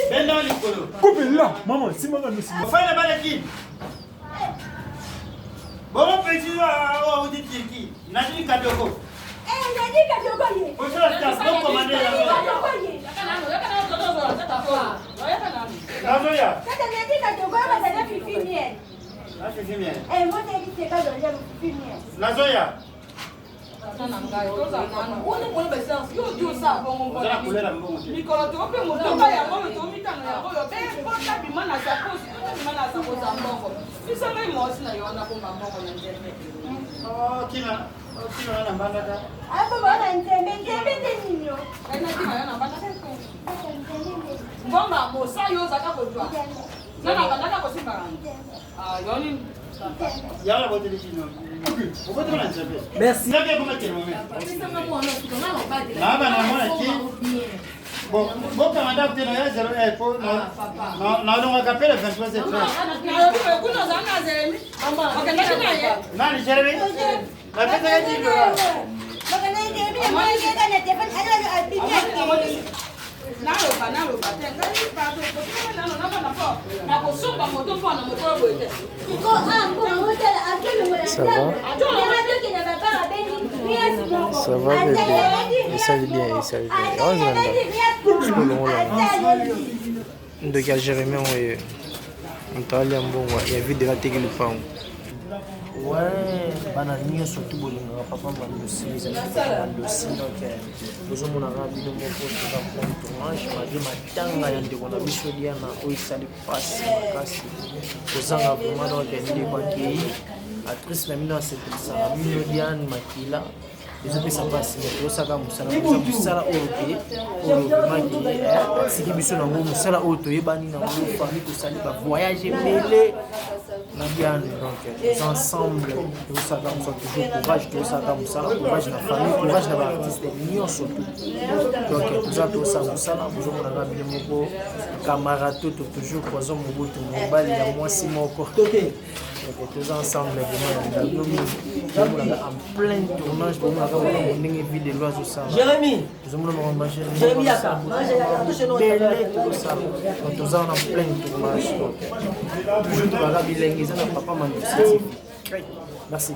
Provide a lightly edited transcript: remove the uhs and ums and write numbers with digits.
Benda likolo. Coupe là, maman, simba nga simba. Ofana bana ki. Bongo petit oyo auti Turquie. Nadine Kadoko. Eh, Nadine Kadoko ye. Osala staff, bon commander la Nazoya. Kata Nadine Kadoko bazala fifi miel. Na fifi miel. Eh, moi j'ai dit c'est pas dans le fifi miel. Nazoya. Mikolo to mpe motoka yango oyo to mitano yango oyo bota bima na sakosi tota bima na sakosi ya mbongo biso ngai mwasi na yo wana bomba mbongo na nzembe. Kima kima na mbandaka. Abomba na nzembe, nzembe nde nini? Ngai nakima yo na mbandaka mbongo mosa yo ozalaka kozwa nga na bandaka kosimbaka yo nini? Yala boteli kino. Obotela na nzembe. Merci. Nzembe ekoma thermomètre. Na bana mwana ki. Bon, bokanga ndako te na ya 0 heure po nalongaka mpe le 23 h kuna ozala na Jeremi okendaki na ye. Nani Jeremi? Napesaka 10 dollars. Naloba naloba te, ngai pardon, kotikala nano nabana mpo nakosomba moto mpo na mokolo boye te. Ça va? Ça va bébé? Esali bien, esali bien. Ozala sikolongola ndoki ya Jérémie oyo moto alia mbongo ya vide ateki lupango. Ouais, bana nyonso tu bolingaka papa Mandosi, ezali papa Mandosi. Donc bozomonaka bino moko, toza plein tournage malgré matanga ya ndeko na biso Diana oyo esali mpasi makasi kozanga vraiment. Donc ndeko akei, actrice na bino asepelisaka bino Diane Makila, ezopesa mpasi, mais tozosaka mosala, eza mosala oyo ke oyo vraiment ke atiki biso nango, mosala oyo toyebani nango, famille, tosali bavoyage ebele na Diane. Donc toza ensemble, tozosaka mosala, toujours courage, tozosaka mosala, courage na famille, courage na baartiste nyonso tu. Donc toza tozosala mosala, bozomonaka bino moko, camarade toto toujours poison mobutu, mobali ya mwasi moko. Donc toza ensemble vraiment na bino mingi, bomonaka en plein tournage, bomonaka makambo ndenge vie de loi azosala. Jérémy. Tozomona makambo Jérémy Yaka. Ebele tozosala. Donc toza wana plein tournage, donc toujours tobaka bilenge eza na papa Mandosi TV. Merci.